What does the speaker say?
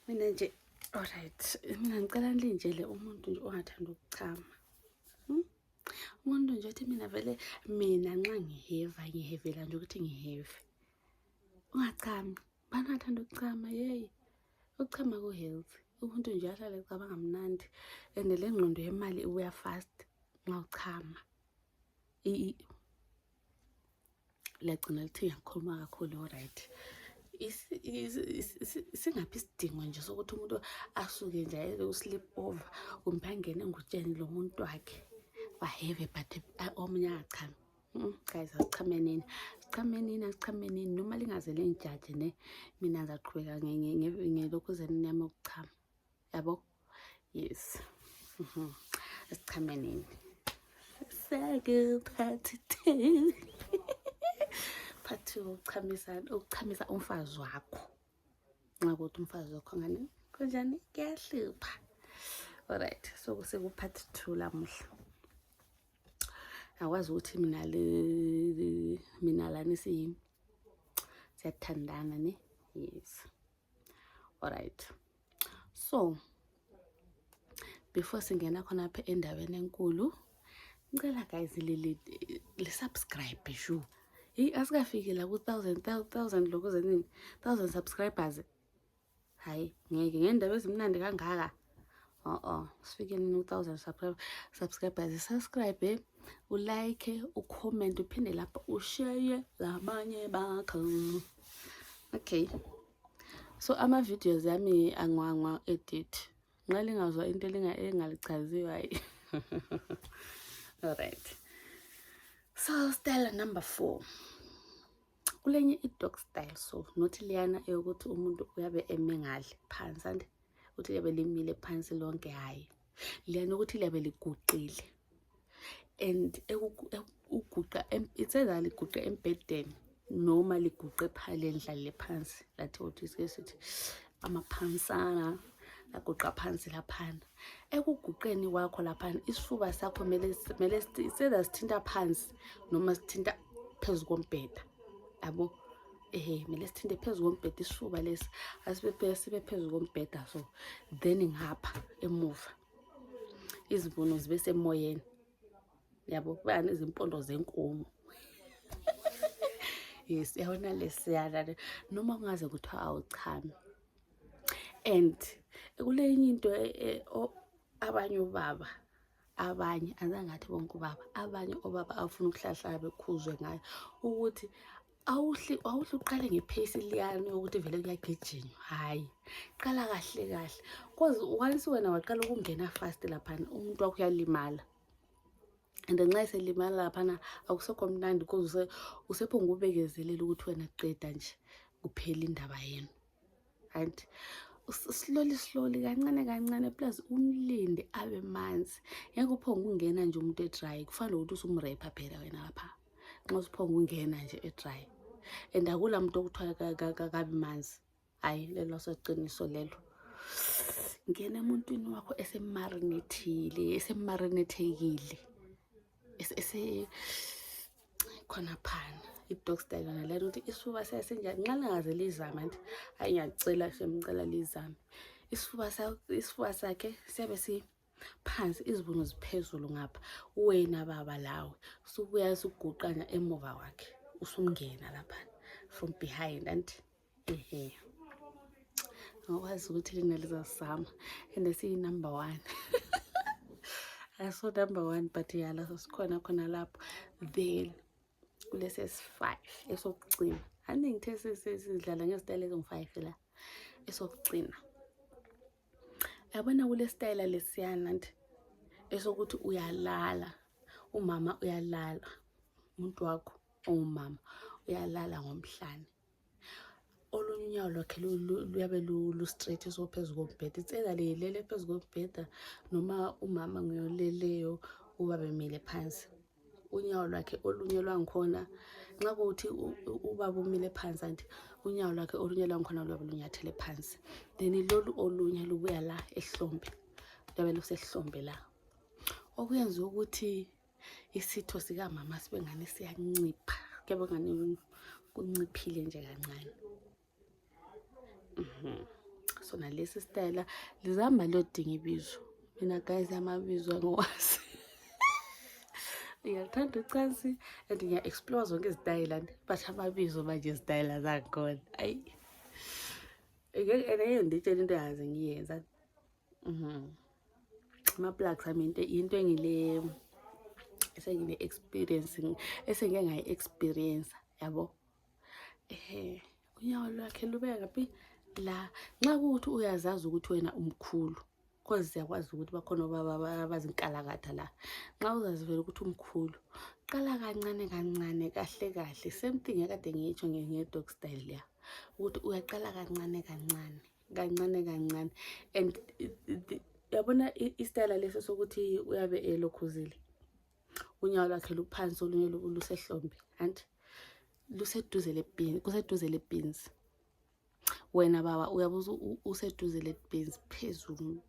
Mina nje alright, mina ngicela nilindele umuntu nje ongathanda ukuchama. Umuntu nje uthi mina nxa ngihevela nje ukuthi ngiheve. Ungachami, banathanda ukuchama ukuchama ku health. Umuntu nje ahlale ecabanga mnandi and le ngqondo yemali ibuya fast nxa uchama. Lagcina lithi ngiyakhuluma kakhulu alright. Singaphi isidingo nje sokuthi umuntu asuke nje ayeke uslip over kumbe angene ngutsheni lo muntu wakhe baheve but omunye achama. Guys, asichamenini noma lingaze lengijaje ne mina ngizaqhubeka ngelokhu zenini yami ukuchama. Yabo? Yes. Asichamenini. Sake part 2. Part 2 ukuchamisa umfazi wakho. Nxa ukuthi umfazi wakho ngani kanjani kuyahlupha. Alright, so kuseku part 2 lamuhla. Akwazi ukuthi mina lani siyathandana ne. Yes. Alright. So before singena khona apha endaweni enkulu, ngicela guys le subscribe shu. Asikafiki la ku 1000 lokho zenini 1000 subscribers. Hayi ngeke ngendaba ezimnandi kangaka. Sifike ni 1000 subscribers. Subscribe, ulike, ucomment, uphinde lapha ushare labanye bakho. Okay. So ama videos yami angwangwa edit. Nxa lingazwa into engalichaziwe hayi. Alright. So style number 4. Kulenye dog style, so not liyana eyokuthi umuntu uyabe eme ngale phansi ande uthi liyabe limile phansi lonke hayi. Liyana ukuthi liyabe liguqile. And uguqa itsetha liguqe embedeni noma liguqe phale endlale phansi. Lathi uthi sithi amaphansana laguqa phansi laphana. Ekuguqeni kwakho laphana isifuba sakho mele itsetha sithinta phansi noma sithinta phezulu kombheda. Yabo? Mele sithinte phezulu kombheda isifuba lesi sibe phezulu kombheda so then ngapha emuva izibuno zibe semoyeni. Yabo kubani izimpondo zenkomo. Yes, yabona lesiyana noma kungaze kuthiwa awuchami. And kulenye into abanye ubaba azangathi bonke ubaba abanye obaba afuna ukuhlahla bekhuzwe ngayo ukuthi awuhle uqale ngepace liyana ukuthi vele kuyagijinywa. Hayi, qala kahle because once wena waqala ukungena fast lapha umuntu wakho uyalimala. And nxa eselimala lapha akusekho mnandi because usephonga ubekezelela ukuthi wena qeda nje kuphela indaba yenu. And slowly kancane plus umlinde abe manzi. Ngeke uphonga ungena nje umuntu edry kufanele ukuthi usumrepa phela wena lapha. Nxa uphonga ungena nje edry. And akula muntu okuthiwa kabi manzi. Hayi lelo soqiniso lelo. Ngene emuntwini wakho esemarinetekile. Khona phana dog style yona lento ukuthi isifuba sesenjani nxa lingaze lizama nje hayi ngiyacela semcela lizame. Isifuba sakhe siyabe siphansi izibuno ziphezulu ngapha. Wena baba lawe usubuya usuguqana emuva wakhe usungena lapha from behind and ngakwazi ukuthi lina lizasama and siyi number 1. Aso number 1 but yala sikhona khona lapho. Then kulesi 5 esokugcina. Ande ngithe sesidlala ngezitayile ezingu5 la esokugcina. Yabona kule style lesiyana nje esokuthi uyalala. Umama uyalala. Umuntu wakho ongumama uyalala ngomhlane. Olunye unyawo lwakhe luyabe lu straight phezulu kombheda. Itsela lelele phezulu kombheda noma umama ngiyoleleyo uba bemile phansi. Unyawo lwakhe olunye lwangikhona nxa kuthi ubaba umile phansi anti unyawo lwakhe olunye lwangikhona lwabe lunyathele phansi. Then lolu olunye lubuya la ehlombe. Labe lusehlombe la. Okuyenza ukuthi isitho sika mama sibe ngani siyancipha. Kuyabona ngani kunciphile nje kancane. ufuna lesi style lizama lodinga ibizo. Mina guys amabizo angiwazi. Ngiyathanda ucansi and ngiya-explore zonke izitayela but amabizo manje izitayela zakhona ayi ngeke ngitshela into engaze ngiyenza. Ama-plugs ami into engile experience esengike ngayi-experience yabo. Unyawo lwakhe lubeka ngaphi la, nxa kuwukuthi uyazazi ukuthi wena umkhulu, cause siyakwazi ukuthi bakhona obaba abazinkalakatha la. Nxa uzazi vele ukuthi umkhulu, qala kancane kancane kahle kahle, same thing ekade ngiyitsho nge-dog style ya, ukuthi uyaqala kancane kancane kancane kancane. And yabona istyle leso sokuthi uyabe elokhuzile, unyawo lwakhe luphansi olunye lusehlombe and luseduze lebhini, kuseduze lebhins. Wena baba uyabuza useduze lebhins phezulu